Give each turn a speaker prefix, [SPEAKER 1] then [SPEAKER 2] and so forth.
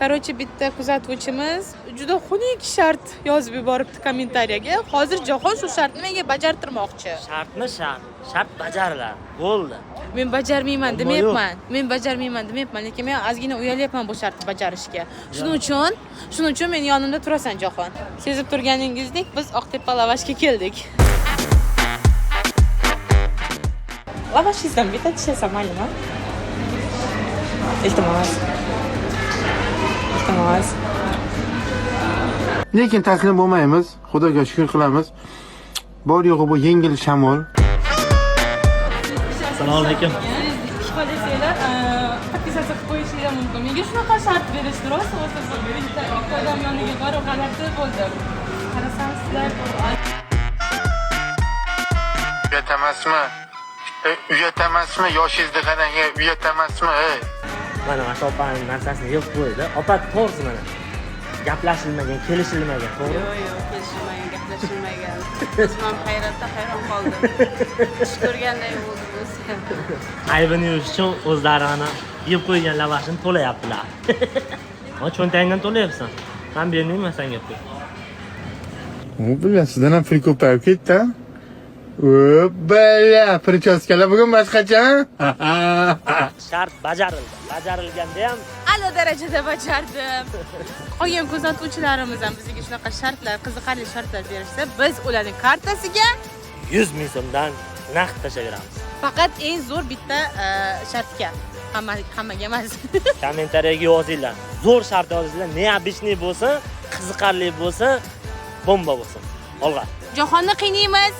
[SPEAKER 1] Короче, bitta kuzatuvchimiz juda xunuk shart yozib yuboribdi kommentariyaga. Hozir Jahon shu shartni menga bajartirmoqchi.
[SPEAKER 2] Shartmi shart? Shart bajariladi. Bo'ldi.
[SPEAKER 1] Men bajarmayman
[SPEAKER 2] Ammo
[SPEAKER 1] demayapman. Men bajarmayman demayapman, lekin men ozgina uyalyapman bu shartni bajarishga. Shuning uchun meni yonimda turasan, Jahon. Sezib turganingizdek, biz Oqtepa lavashga keldik. Lavashingizdan bitta tishlasam maylimi? Iltimos. Iltimos.
[SPEAKER 3] Lekin taslim bo'lmaymiz, Xudoga shukr qilamiz. Bor yo'g'i bu yengil shamol.
[SPEAKER 2] Assalomu alaykum.
[SPEAKER 1] Xohlasanglar, подписаться qilib qo'yishlari mumkin. Menga shunaqa shart berishdi, rosa o'zi bitta ikkita odam yoniga borib g'alati bo'ldim. Qarasam, sizlar
[SPEAKER 3] Uyat emasmi? Uyat emasmi? Yoshingizni qarang, uyat emasmi? Ey?
[SPEAKER 2] Mana shu opani narsasini yeb qo'ydi. Opa, to'g'risi mana. Gaplashilmagan, kelishilmagan, to'g'rimi?
[SPEAKER 4] Yo'q, kelishilmagan, gaplashilmagan. O'zim ham hayratda hayron qoldim. Tush ko'rganday bo'ldim o'zi.
[SPEAKER 2] Aybini yuvish uchun o'zlari ana yeb qo'ygan lavashini to'layaptilar. Ha, cho'ntagingdan to'layapsan. Men bermayman senga pul.
[SPEAKER 3] U bilan sizdan ham pul ko'payib ketdi. Bala, причёска lar bugun boshqacha.
[SPEAKER 2] Shart bajarildi. Bajarilganda ham
[SPEAKER 1] A'lo darajada bajardim. Qolgan kuzatuvchilarimiz ham bizga shunaqa shartlar, qiziqarli shartlar berishsa, biz ularning kartasiga
[SPEAKER 2] 100 ming so'mdan naqd tashlab beramiz.
[SPEAKER 1] Faqat eng zo'r bitta shartga. Hammaga emas.
[SPEAKER 2] Kommentariyaga yozinglar. Zo'r shart yozinglar, необычный bo'lsin, qiziqarli bo'lsin, bomba bo'lsin. Olg'a.
[SPEAKER 1] Jahonni qiynaymiz.